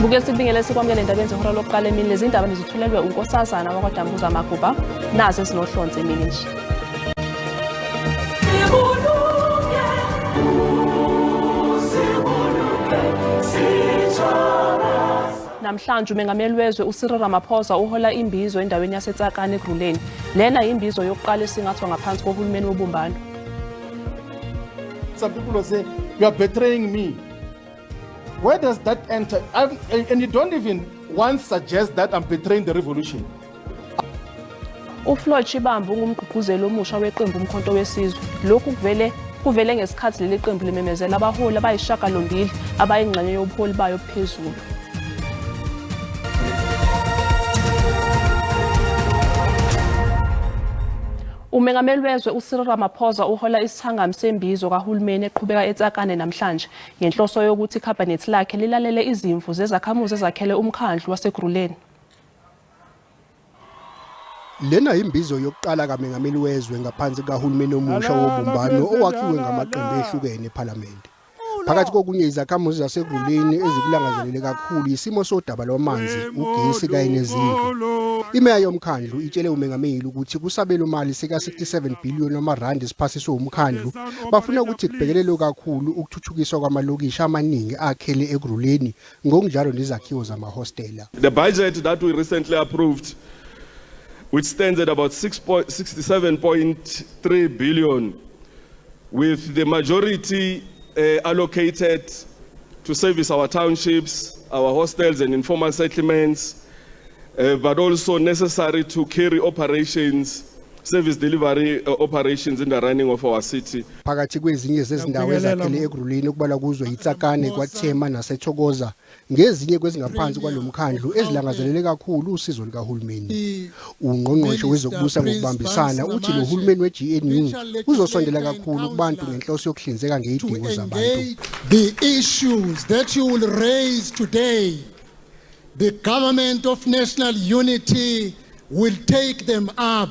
Buke sikubingele sikwamukele endabeni zehora lokuqala emini. Lezi ndaba nizithulelwe uNkosazana wakwaDambuza Maguba, nazi ezinohlonze emini nje. Namhlanje umengameli wezwe uCyril Ramaphosa uhola imbizo endaweni yaseTsakane eGruleni. Lena yimbizo yokuqala esingathwa ngaphansi kohulumeni wobumbano. Some people will say, you are betraying me. Where does that enter? And you don't even once suggest that I'm betraying the revolution. UFloyd Shibambu ungumgqugquzeli omusha weqembu Umkhonto Wesizwe. Lokhu kuvele kuvele ngesikhathi leli qembu limemezela abaholi abayishagalombili abayingxenye yobuholi bayo obuphezulu. Umengameli wezwe uCyril Ramaphosa uhola isithangami sembizo kahulumeni eqhubeka eTsakane namhlanje ngenhloso yokuthi ikhabhinethi lakhe lilalele izimvu zezakhamuzi ezakhele umkhandlu waseGruleni. Lena yimbizo yokuqala kaMengameli wezwe ngaphansi kukahulumeni omusha wobumbano owakhiwe ngamaqembu ehlukene ePhalamende. Phakathi kokunye izakhamuzi zaseGruleni ezikulangazelele kakhulu yisimo sodaba lwamanzi, ugesi kanye nezindlu. Imeya yomkhandlu itshele umengameli ukuthi kusabelomali sika-67 billion wamarandi esiphasiswe umkhandlu bafuna ukuthi kubhekelelwe kakhulu ukuthuthukiswa kwamalokishi amaningi akhele eGruleni ngokunjalo nezakhiwo zamahostela. The budget that we recently approved, which stands at about 67.3 billion, with the majority allocated to service our townships, our hostels and informal settlements, but also necessary to carry operations, service delivery operations in the running of our city. Phakathi kwezinye zezindawo ezakhele eGruleni okubalwa kuzo yiTsakane, KwaThema naseThokoza ngezinye kwezingaphansi kwalo mkhandlu ezilangazelele kakhulu usizo likahulumeni. Ungqongqoshe wezokubusa ngokubambisana uthi lo hulumeni we-GNU uzosondela kakhulu kubantu ngenhloso yokuhlinzeka ngezidingo zabantu. The issues that you will raise today, the government of national unity will take them up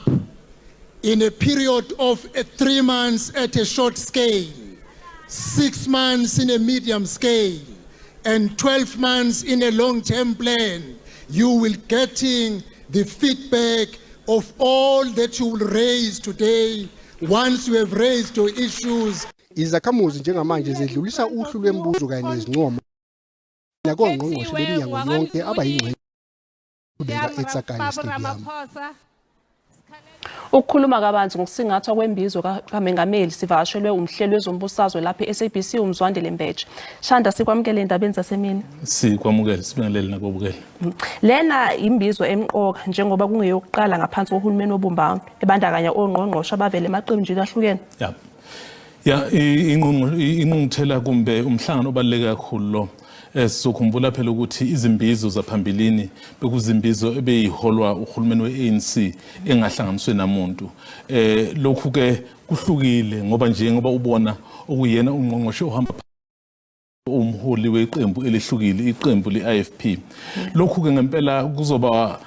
in a period of 3 months at a short scale, 6 months in a medium scale, and 12 months in a long-term plan. You will getting the feedback of all that you will raise today once you have raised your issues. Izakhamuzi njengamanje zidlulisa uhlu lwemibuzo kanye nezincomo nakongqongqoshe beminyango yonke abayingxenye eTsakane Stadium. Ukukhuluma kabanzi ngokusingathwa kwembizo kaMengameli sivakashelwe umhleli wezombusazwe lapha e-SABC uMzwandile Mbeje. Shanda, sikwamukele endabeni zasemini. Sikwamukele, sibingelele nakubabukeli. Lena imbizo emqoka njengoba kungeyokuqala ngaphansi kohulumeni wobumbano ebandakanya ongqongqoshe abavele emaqenjini ahlukene. Ya, ingqungquthela kumbe umhlangano obaluleke kakhulu lo. Sizokhumbula phela ukuthi izimbizo zaphambilini bekuzimbizo ebeyiholwa uhulumeni we-ANC engahlanganiswe namuntu. Lokhu ke kuhlukile ngoba njengoba ubona okuyena ungqongqoshe ohamba umholi weqembu elihlukile, iqembu le-IFP. Lokhu ke ngempela kuzoba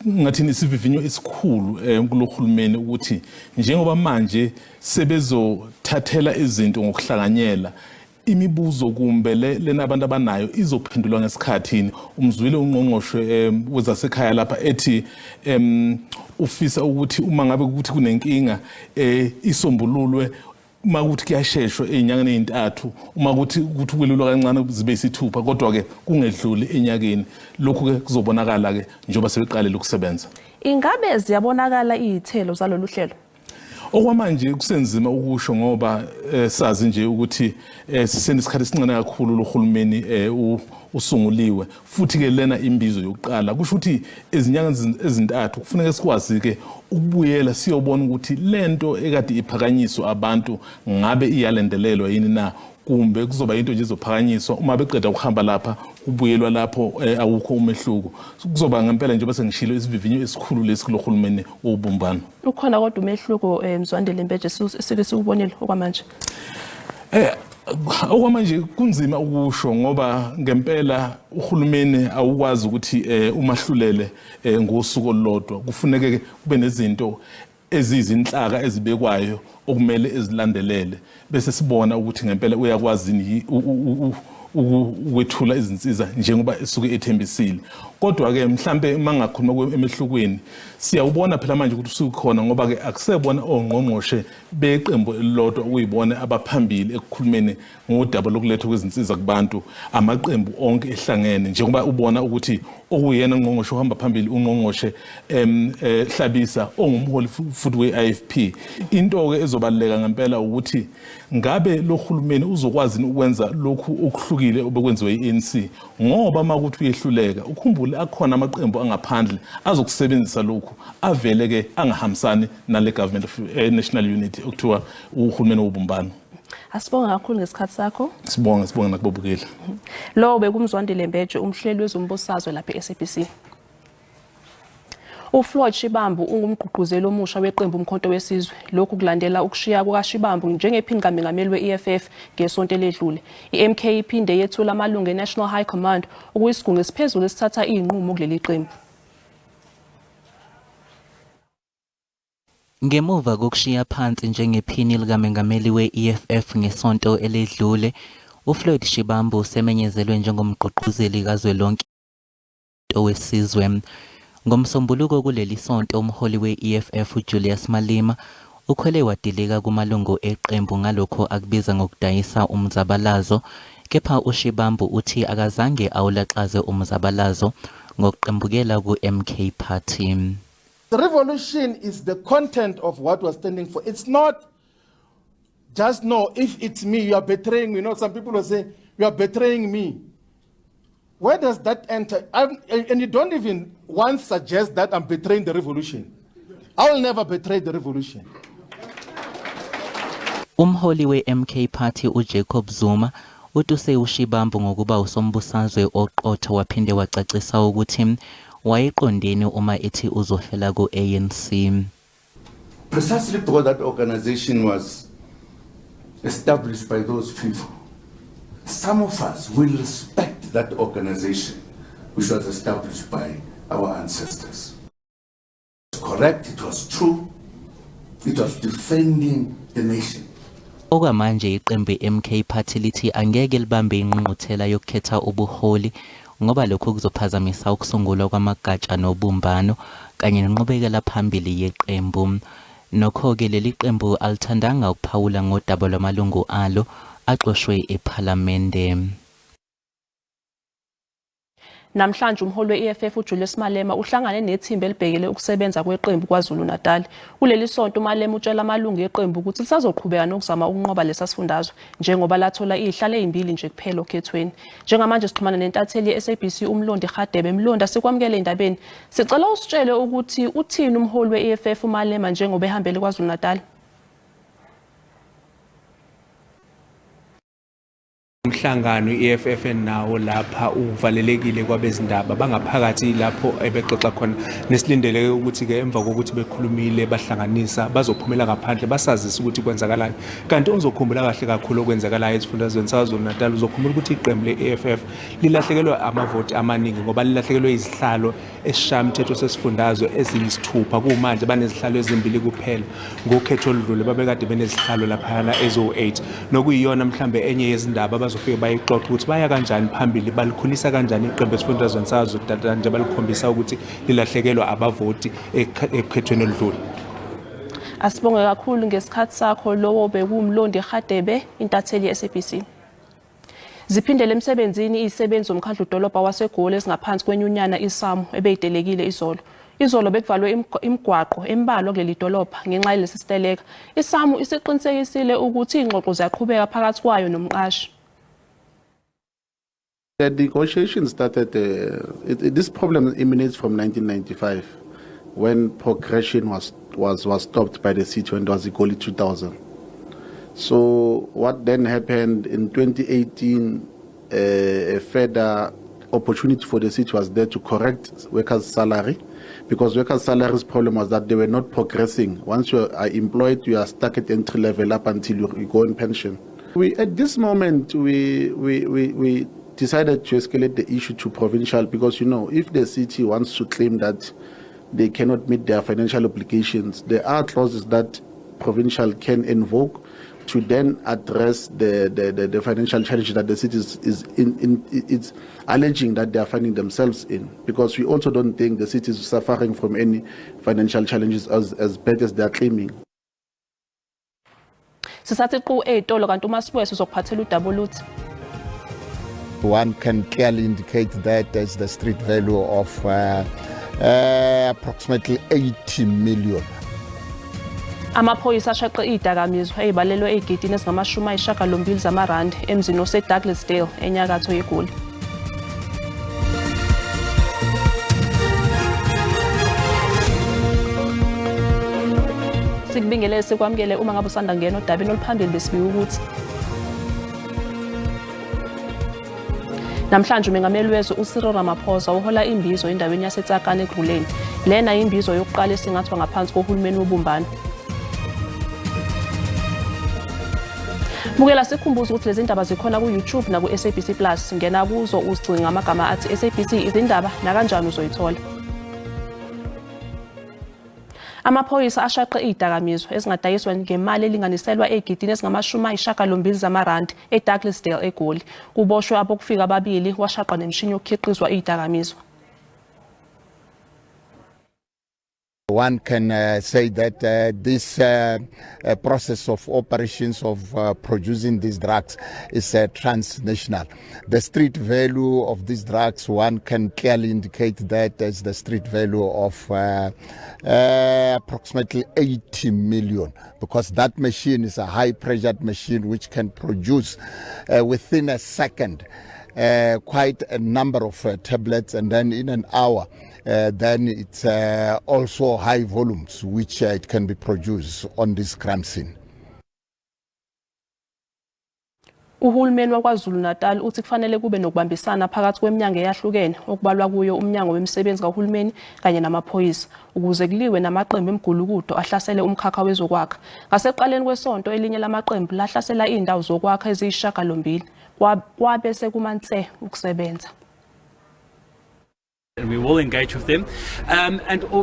ngathini isivivinyo esikhulu kulohulumeni ukuthi njengoba manje sebezothathela izinto ngokuhlanganyela, imibuzo kumbe lena abantu abanayo izophendulwa ngesikhathini. Umzwile ungqongqoshe wezasekhaya lapha ethi ufisa ukuthi uma ngabe ukuthi kunenkinga isombululwe uma kuthi kuyasheshwa ey'nyangeni ey'ntathu, uma kuthi ukuthi kwelulwa kancane zibe isithupha, kodwa-ke kungedluli enyakeni. Lokhu-ke kuzobonakala-ke njengoba sebeqalile ukusebenza. Ingabe ziyabonakala iy'thelo zalolu hlelo? Okwamanje kusenzima ukusho ngoba sazi nje ukuthi sisenesikhathi esincane kakhulu lohulumeni usunguliwe, futhi ke lena imbizo yokuqala kusho ukuthi ezinyangeni ezintathu kufuneka sikwazi ke ukubuyela siyobona ukuthi lento ekade iphakanyiswa abantu ngabe iyalandelelwa yini na, kumbe kuzoba into nje ezophakanyiswa uma beqeda ukuhamba lapha kubuyelwa lapho awukho umehluko. Kuzoba ngempela njengoba sengishilo isivivinyo esikhulu lesi kulohulumeni wobumbano. Ukhona kodwa umehluko Mzwandile Mbeje sike siwubonile okwamanje? Okwamanje kunzima ukusho ngoba ngempela uhulumeni awukwazi ukuthi umahlulele ngosuku olulodwa. Kufuneke kube nezinto eziyizinhlaka ezibekwayo okumele ezilandelele bese sibona ukuthi ngempela uyakwazi Ukwethula izinsiza njengoba esuke ethembisile. Kodwa ke mhlambe uma ngakhuluma emehlukweni, siyawubona phela manje ukuthi usukhona, ngoba ke akusebona ongqongqoshe beqembu elilodwa okuyibona abaphambili ekukhulumeni ngodaba lokulethwa kwezinsiza kubantu, amaqembu onke ehlangene, njengoba ubona ukuthi okuyena ungqongqoshe ohamba phambili ungqongqoshe Hlabisa, ongumholi futhi we-IFP. Into ke ezobaluleka ngempela ukuthi ngabe lo hulumeni uzokwazi ukwenza lokhu okuhlukile obekwenziwe i-ANC, ngoba uma kuthi uyehluleka, ukhumbule akhona amaqembu angaphandle azokusebenzisa lokhu avele ke angahambisani nale government of national unity okuthiwa uhulumeni wobumbano. Asibonge kakhulu ngesikhathi sakho. Sibonge, sibonge nakubabukeli. Lo bekuMzwandile Mbeje, umhleli wezombusazwe lapha e-SABC. UFloyd Shibambu ungumgqugquzeli omusha weqembu Umkhonto Wesizwe. Lokhu kulandela ukushiya kukaShibambu njengephini kamengameli we-EFF ngesonto eledlule. I-MK iphinde yethula amalungu e-National High Command, okuyisigungu esiphezulu esithatha izinqumo kuleli qembu. Ngemuva kokushiya phansi njengephini likamengameli we-EFF ngesonto eledlule, uFloyd Shibambu usemenyezelwe njengomgqugquzeli kazwelonke wesizwe. NgoMsombuluko kuleli sonto, umholi we-EFF uJulius Malema ukhwele wadilika kumalungu eqembu ngalokho akubiza ngokudayisa umzabalazo, kepha uShibambu uthi akazange awulaxaze umzabalazo ngokuqembukela ku-MK Party. The revolution is the content of what we're standing for. It's not just, no, if it's me, you are betraying me. You know, some people will say, "You are betraying me." Where does that enter? And you don't even once suggest that I'm betraying the revolution. I will never betray the revolution. Umholi we-MK Party uJacob Zuma utuse uShibambu ngokuba usombusazwe oqotho, waphinde wacacisa ukuthi wayeqondeni uma ethi uzofela ku-ANC. Precisely because that organization was established by those people, some of us will respect that organization which was established by our ancestors. It was correct, it was true, it was defending the nation. Okwamanje iqembu i-MK Party lithi angeke libambe ingqungquthela yokukhetha ubuholi ngoba lokhu kuzophazamisa ukusungulwa kwamagatsha nobumbano kanye nenqubekela phambili yeqembu. Nokho-ke leli qembu alithandanga ukuphawula ngodaba lwamalungu alo axoshwe ephalamende. Namhlanje umholi we-EFF uJulius Malema uhlangane nethimba elibhekele ukusebenza kweqembu KwaZulu-Natal. Kuleli sonto uMalema utshela amalungu eqembu ukuthi lisazoqhubeka nokuzama ukunqoba lesa sifundazwe njengoba lathola izihlalo ezimbili nje kuphela okhethweni. Njengamanje sixhumana nentatheli ye-SABC uMlondi Hadebe. Mlondi, sikwamukele endabeni. Sicela usitshele ukuthi uthini umholi we-EFF uMalema njengoba ehambele KwaZulu-Natal. Umhlangano i-EFF nawo lapha uvalelekile kwabezindaba, bangaphakathi lapho ebexoxa khona, nesilindeleke ukuthi-ke emva kokuthi bekhulumile bahlanganisa bazophumela ngaphandle basazise ukuthi kwenzakalani. Kanti uzokhumbula kahle kakhulu okwenzakalayo esifundazweni saKwaZulu Natal, uzokhumbula ukuthi iqembu le-EFF lilahlekelwe amavoti amaningi ngoba lilahlekelwe izihlalo esishayamthetho sesifundazwe eziyisithupha. Kumanje banezihlalo ezimbili kuphela. Ngokhetho oludlule babekade benezihlalo laphayana eziwu-8, nokuyiyona mhlambe enye yezindaba abazofike bayixoxe ukuthi baya kanjani phambili, balikhulisa kanjani iqembu esifundazweni saKwaZulu Natal nje balikhombisa ukuthi lilahlekelwa abavoti ekukhethweni oludlule. Asibonge kakhulu ngesikhathi sakho. Lowo bekuwuMlondi Hadebe, intatheli ye-SABC. Ziphindele emsebenzini izisebenzi zomkhandlu dolobha waseGoli ezingaphansi kwenyunyana iSAMWU ebeyitelekile izolo. Izolo bekuvalwe imigwaqo embalwa kuleli dolobha ngenxa yalesi siteleka. ISAMWU isiqinisekisile ukuthi ingxoxo ziyaqhubeka phakathi kwayo nomqashi. The negotiation started, this problem emanates from 1995 when progression was stopped by the city when it was Igoli 2000. So what then happened in 2018, a further opportunity for the city was there to correct workers' salary, because workers' salaries problem was that they were not progressing. Once you are employed, you are stuck at entry level up until you go on pension. At this moment, we decided to escalate the issue to provincial because, if the city wants to claim that they cannot meet their financial obligations, there are clauses that provincial can invoke. To then address the financial challenge that the city is in, it's alleging that they are finding themselves in, because we also don't think the city is suffering from any financial challenges as bad as they are claiming. Sisathi qu ey'tolo kanti uMasibuye uzokuphathela udaba oluthi. One can clearly indicate that as the street value of approximately 80 million. Amaphoyisa ashaqe izidakamizwa ezibalelwe ezigidini ezingama-80 zamarandi emzini oseDouglasdale enyakatho yeGoli. Sikubingelele sikwamukele uma ngabe usanda kungena odabeni oluphambili besibika ukuthi namhlanje umengameli wezwe uCyril Ramaphosa uhola imbizo endaweni yaseTsakane eGruleni. Lena imbizo yokuqala esingathwa ngaphansi kohulumeni wobumbano. Bukela sikhumbuza ukuthi lezi ndaba zikhona ku-YouTube naku-SABC Plus. Ngena kuzo uzicinge ngamagama athi SABC izindaba nakanjani uzoyithola. Amaphoyisa ashaqe izidakamizwa ezingadayiswa ngemali elinganiselwa ezigidini ezingama-80 zamarandi eDouglasdale eGoli. Kuboshwe abokufika ababili washaqwa nemishini yokukhiqizwa izidakamizwa. One can say that this process of operations of producing these drugs is transnational. The street value of these drugs, one can clearly indicate that as the street value of approximately 80 million, because that machine is a high-pressured machine which can produce within a second quite a number of tablets, and then in an hour, then it's also high volumes which it can be produced on this crime scene. Uhulumeni waKwaZulu Natal uthi kufanele kube nokubambisana phakathi kweminyango eyahlukene okubalwa kuyo umnyango wemisebenzi kahulumeni kanye namaphoyisa ukuze kuliwe namaqembu emigulukudu ahlasele umkhakha wezokwakha. Ngasekuqaleni kwesonto elinye lamaqembu lahlasela izindawo zokwakha eziyisishiyagalombili kwabe sekumanse ukusebenza. And we will engage with them,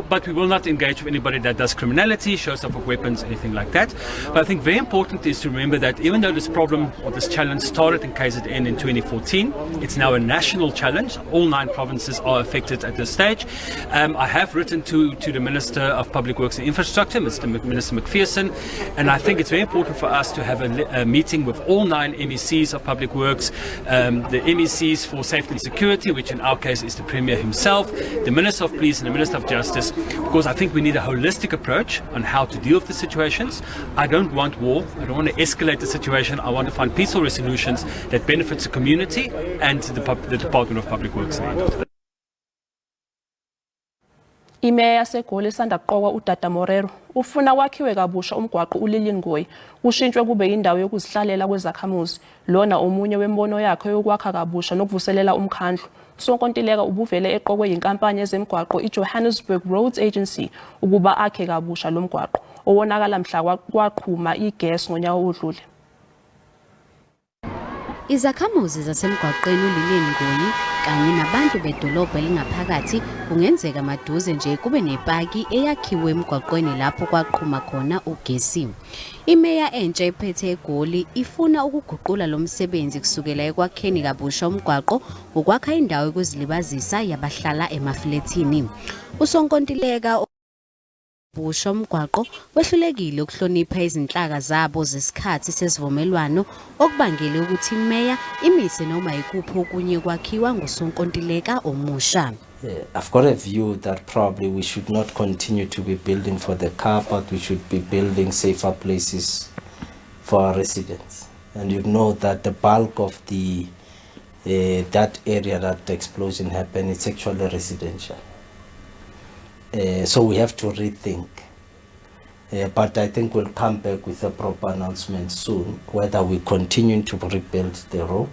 but we will not engage with anybody that does criminality, shows up with weapons, anything like that. But I think very important is to remember that even though this problem or this challenge started in KZN in 2014, it's now a national challenge. All 9 provinces are affected at this stage. I have written to the Minister of Public Works and Infrastructure, Minister McPherson, and I think it's very important for us to have a meeting with all 9 MECs of Public Works, the MECs for Safety and Security, which in our case is the Premier himself, the Minister of Police and the Minister of Justice, because I think we need a holistic approach on how to deal with the situations. I don't want war. I don't want to escalate the situation. I want to find peaceful resolutions that benefits the community and the Department of Public Works. Imeya yaseGoli isanda kuqokwa uDada Morero ufuna kwakhiwe kabusha umgwaqo uLillian Ngoyi ushintshwe kube indawo yokuzihlalela kwezakhamuzi. Lona omunye wembono yakhe yokwakha kabusha nokuvuselela umkhandlu. Usonkontileka ubuvele eqokwe yinkampani yezemigwaqo iJohannesburg Roads Agency ukuba akhe kabusha lo mgwaqo owonakala mhla kwaqhuma igesi ngonyaka odlule. Izakhamuzi zasemgwaqeni uLillian Ngoyi kanye nabantu bedolobha elingaphakathi kungenzeka maduze nje kube nepaki eyakhiwe emgwaqweni lapho kwaqhuma khona ugesi. Imeya entsha ephethe eGoli ifuna ukuguqula lo msebenzi kusukela ekwakheni kabusha umgwaqo ukwakha indawo yokuzilibazisa yabahlala emaflethini. Usonkontileka busha umgwaqo wehlulekile ukuhlonipha izinhlaka zabo zesikhathi sesivumelwano okubangele ukuthi imeya imise noma ikuphi okunye kwakhiwa ngusonkontileka omusha. I've got a view that probably we should not continue to be building for the car, but we should be building safer places for our residents. And you know that the bulk of the that area that the explosion happened, it's actually residential. So we have to rethink. But I think we'll come back with a proper announcement soon, whether we continue to rebuild the road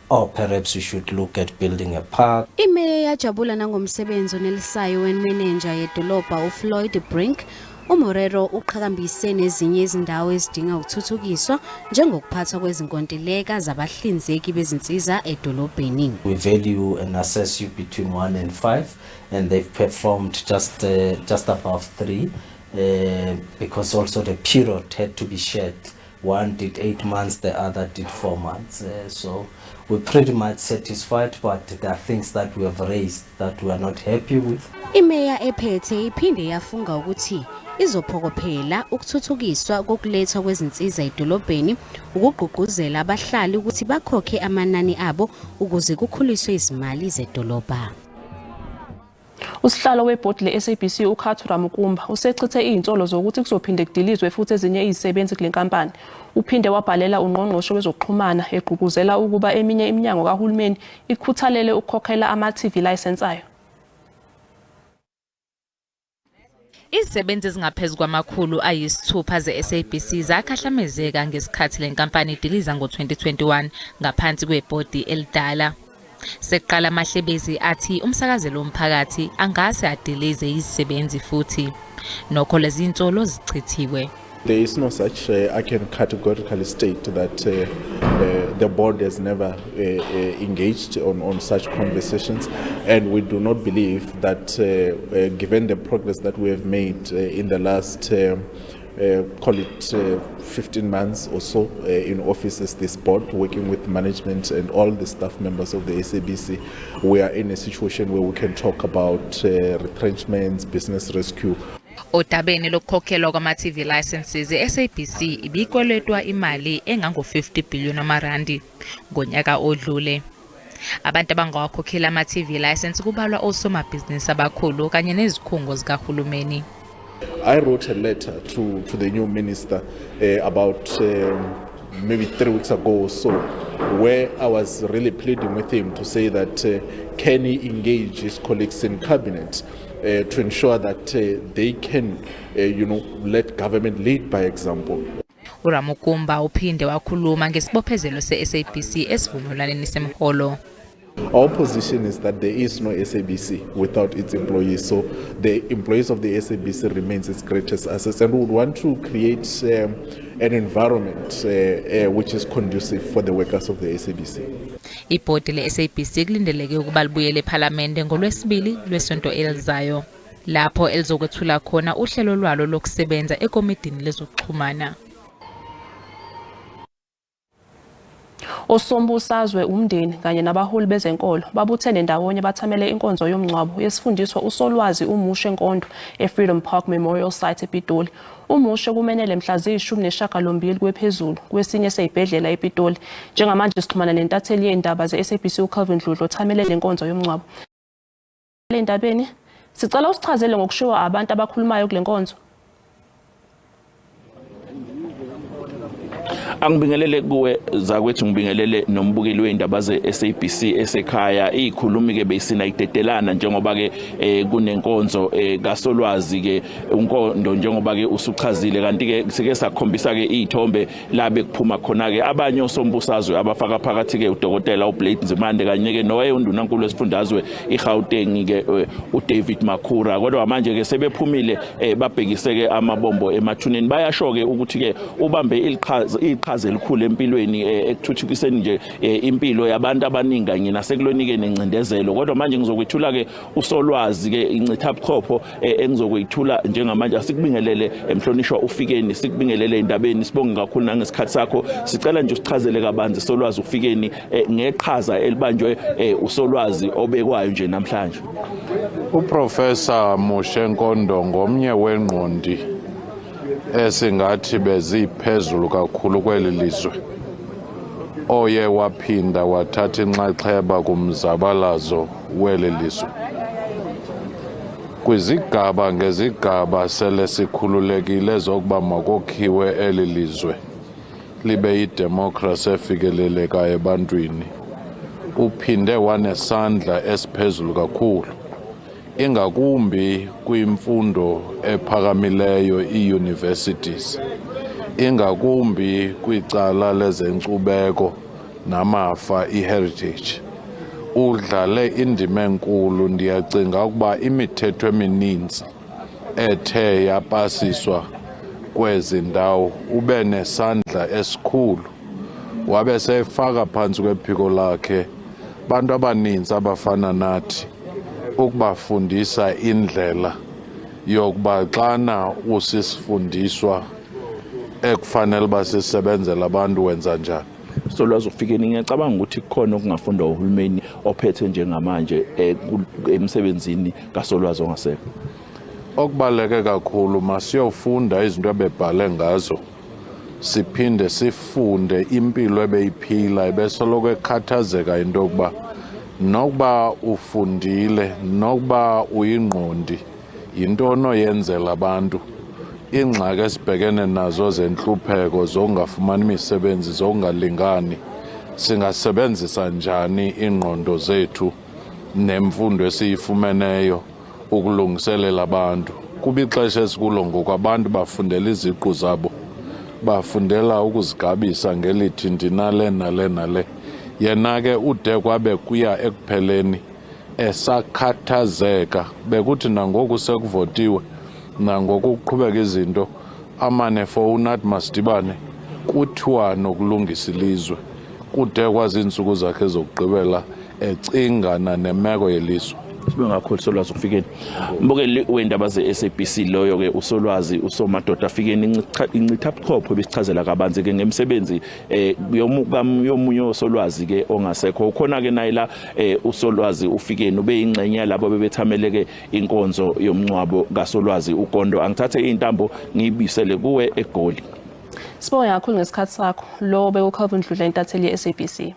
or perhaps we should look at building a park. Imeya yajabula nangomsebenzi onelisayo wemenenja yedolobha uFloyd Brink. uMorero uqhakambise nezinye izindawo ezidinga ukuthuthukiswa njengokuphathwa kwezinkontileka zabahlinzeki bezinsiza edolobheni. We value and assess you between 1 and 5, and they've performed just above 3, because also the period had to be shared One did 8 months, the other did 4 months. So we're pretty much satisfied, but there are things that we have raised that we are not happy with. Imeya ephethe iphinde yafunga ukuthi izophokophela ukuthuthukiswa kokulethwa kwezinsiza edolobheni, ukugqugquzela abahlali ukuthi bakhokhe amanani abo ukuze kukhuliswe izimali zedolobha. Usihlalo webhodi le-SABC uKhathu Ramukumba usechithe izinsolo zokuthi kuzophinde kudilizwe futhi ezinye izisebenzi kule nkampani. Uphinde wabhalela ungqongqoshe wezokuxhumana egqugquzela ukuba eminye iminyango kahulumeni ikhuthalele ukukhokhela ama-TV license ayo. Izisebenzi ezingaphezu kwama-600 ze-SABC zakhahlamezeka ngesikhathi le nkampani idiliza ngo-2021 ngaphansi kwebhodi elidala. Sekuqala amahlebezi athi umsakazelo womphakathi angase adilize izisebenzi futhi. Nokho lezi zinsolo zichithiwe. There is no such, I can categorically state that the board has never engaged on such conversations, and we do not believe that given the progress that we have made in the last, call it 15 months or so in office as this board, working with management and all the staff members of the SABC, we are in a situation where we can talk about retrenchments, business rescue. Odabeni lokukhokhelwa kwama-TV licenses, i-SABC ibikweletwa imali engango-50 billion amarandi ngonyaka odlule. Abantu abangawakhokhela ama-TV license kubalwa osomabhizinisi abakhulu kanye nezikhungo zikahulumeni. I wrote a letter to the new minister about maybe 3 weeks ago or so, where I was really pleading with him to say that can he engage his colleagues in cabinet to ensure that they can, let government lead by example. uRamukumba uphinde wakhuluma ngesibophezelo se-SABC esivumelwaneni semiholo. Our position is that there is no SABC without its employees. So the employees of the SABC remains its greatest assets, and we would want to create an environment which is conducive for the workers of the SABC. Ibhodi le-SABC kulindeleke ukuba libuyele ephalamende ngolwesibili lwesonto elizayo, lapho elizokwethula khona uhlelo lwalo lokusebenza ekomidini lezokuxhumana. Osombusazwe, umndeni kanye nabaholi bezenkolo babuthene ndawonye bathamele inkonzo yomngcwabo yesifundiswa uSolwazi uMushe Nkondo eFreedom Park Memorial Site ePitoli. UMushe kumenele mhla ziyi-18 kwephezulu kwesinye sezibhedlela ePitoli. Njengamanje sixhumana nentatheli yezindaba ze-SABC uCalvin Dludlu othamele le nkonzo yomngcwabo. Le ndabeni sicela usichazele ngokushiwo abantu abakhulumayo kule nkonzo. Angibingelele kuwe zakwethu, ngibingelele nombukeli wezindaba ze-SABC esekhaya. Izikhulumi ke beyisina idedelana njengoba ke kunenkonzo kaSolwazi ke uNkondo, njengoba ke usuchazile, kanti ke sike sakhombisa ke izithombe la bekuphuma khona ke abanye osombusazwe abafaka phakathi ke udokotela uBlade Nzimande kanye ke nowaye undunankulu wesifundazwe iGauteng ke uDavid Makhura. Kodwa manje ke sebephumile, babhekise ke amabombo emathuneni. Bayasho ke ukuthi ke ubambe iqhaza elikhulu empilweni, ekuthuthukiseni nje impilo yabantu abaningi kanye nasekulweni nencindezelo. Kodwa manje ngizokwethula ke uSolwazi ke incithabuchopho engizokwethula njengamanje. Asikubingelele emhlonishwa uFikeni, sikubingelele endabeni, sibonge kakhulu nangesikhathi sakho. Sicela nje usichazele kabanzi Solwazi uFikeni ngeqhaza elibanjwe uSolwazi obekwayo nje namhlanje. UProfessor Mushe Nkondo ngomnye wengqondi esingathi beziphezulu kakhulu kweli lizwe, oye waphinda wathatha inxaxheba kumzabalazo weli lizwe. Kwizigaba ngezigaba sele sikhululekile zokuba makokhiwe eli lizwe libe yidemokhrasi efikelelekayo ebantwini, uphinde wanesandla esiphezulu kakhulu, ingakumbi kwimfundo ephakamileyo, ii-universities, ingakumbi kwicala lezenkcubeko namafa, i-heritage. Udlale indima enkulu. Ndiyacinga ukuba imithetho emininzi ethe yapasiswa kwezi ndawo ube nesandla esikhulu, wabe sefaka phantsi kwephiko lakhe bantu abaninzi abafana nathi, ukubafundisa indlela yokuba xana usisifundiswa ekufanele uba sisebenzele abantu wenza njani. Solwazi uFikeni, ngiyacabanga ukuthi kukhona okungafundwa uhulumeni ophethe njengamanje emsebenzini kaSolwazi ongasekho. Okubaluleke kakhulu, masiyofunda izinto ebebhale ngazo, siphinde sifunde impilo ebeyiphila. Ebesoloko ekhathazeka into yokuba nokuba ufundile, nokuba uyingqondi, yintoni oyenzela abantu? Iingxaki esibhekene nazo zentlupheko, zokungafumani imisebenzi, zokungalingani, singasebenzisa njani iingqondo zethu nemfundo esiyifumeneyo ukulungiselela abantu? Kuba ixesha esikulo ngoku, abantu bafundela iziqu zabo, bafundela ukuzigabisa ngelithi ndinale nale nale. Yena ke ude kwabe kuya ekupheleni esakhathazeka. Bekuthi nangoku sekuvotiwe, nangoku kuqhubeka izinto, amane fowuni athi masidibane, kuthiwa nokulungisa ilizwe. Kude kwaziintsuku zakhe zokugqibela ecingana nemeko yelizwe. Sibe kakhulu Solwazi uFikeni. Mbukeli wendaba ze-SABC, loyo ke uSolwazi uSomadoda Fikeni, incithabuchopho ebisichazela kabanzi ke ngemsebenzi yomunye osolwazi ke ongasekho. Ukhona ke naye la uSolwazi uFikeni ube ingxenye yalabo bebethamele ke inkonzo yomncwabo kaSolwazi uKondo. Angithathe intambo ngiyibisele kuwe eGoli. Sibonge kakhulu ngesikhathi sakho. Lo bekuCalvin Dludla, intatheli ye-SABC.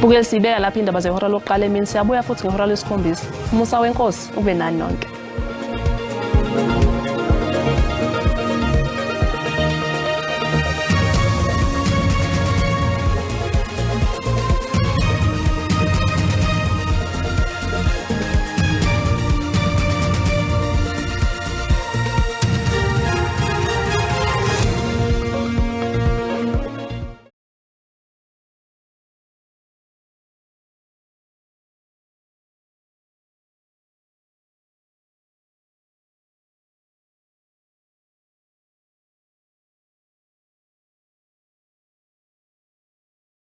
Bukeli, sibeka lapha indaba zehora lokuqala emini. Siyabuya futhi ngehora lesikhombisa. Umusa wenkosi ube nani nonke.